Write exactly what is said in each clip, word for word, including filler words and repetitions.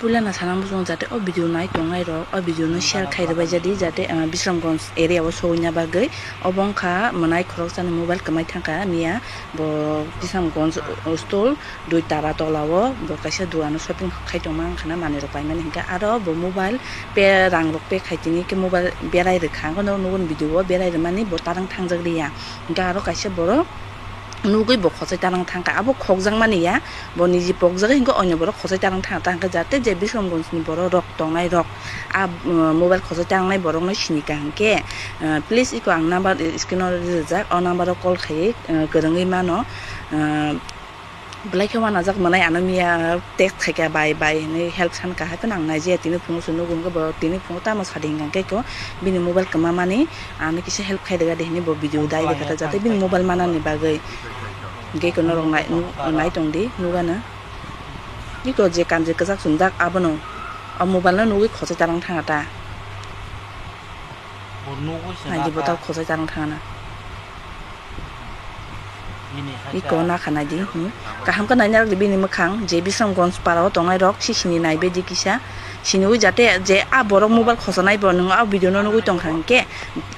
Puila na sana muchungo jate o video nai tongnai rok o video no share khai rwbai jadi jate, ah, Bisramganj area o sogwina bagwi. Obo wngkha mwnai khoroksa ni mobile kwmai thangkha miya, bo Bisramganj stol dui tara tola o bo kaisa dugan o shopping khai tongma wngkha na manwi rok paimani hinkhe aro bo mobile pe rang rok pe khai tini khe mobile berai rwkha, hwnkhe norok nukgo video o berai rwmani bo tarang thangjak liya. Hinkhe aro kaisa borok nugwi bo khosai tarang thangkha, abo khokjakmani ya, bo niji pokjagwi hinkhe onyo borok khosai tarang thangkha, hwnkhe jate je Bisramganj ni borok rok tongnai rok a, um, mobile khosai tarangnai borokno sinika hinkhe, uh, please iko ang number screen o rijak, o number o call khaiwi, uh, kwrwngwi mano, uh, belai khe uanajak mwnai ano miya text khaikha bai bai hinwi help sankha, haiphano ang naijaya tini phungo se nugo hinkhe bo tini phungo tamo sadi hinkha hinkhe iko bini mobile kwmamani ano kisa help khai rwgadi hinwi bo video dai rwkha jate bini mobile manani bagwi. Hinkhe iko norok nai, nai tongdi nugano. Iko je kanjwi kwchak chumjak abono o mobile no nugwi khosai tarang thangkha ta. Bo nugwi se naidi bo nakha. Tao khosai tarang thangkha na. Bini hai iko ta. Nakha naidi, hmm. Kaham khe naina rwdi bini mwkhang je Bisramganj para o tongnai rok sisini naibe di kisa. Siniwi jate je a borok mobile khosanai bo nwng a video no nugwi tongkha hinkhe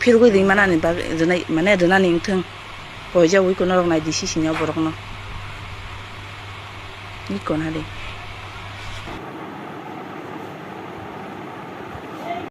phirogwi ringmanani bagwi rwnai mane rwnani wngthung. Poijagwi iko norok naidi sisini o borokno. Iko nadi.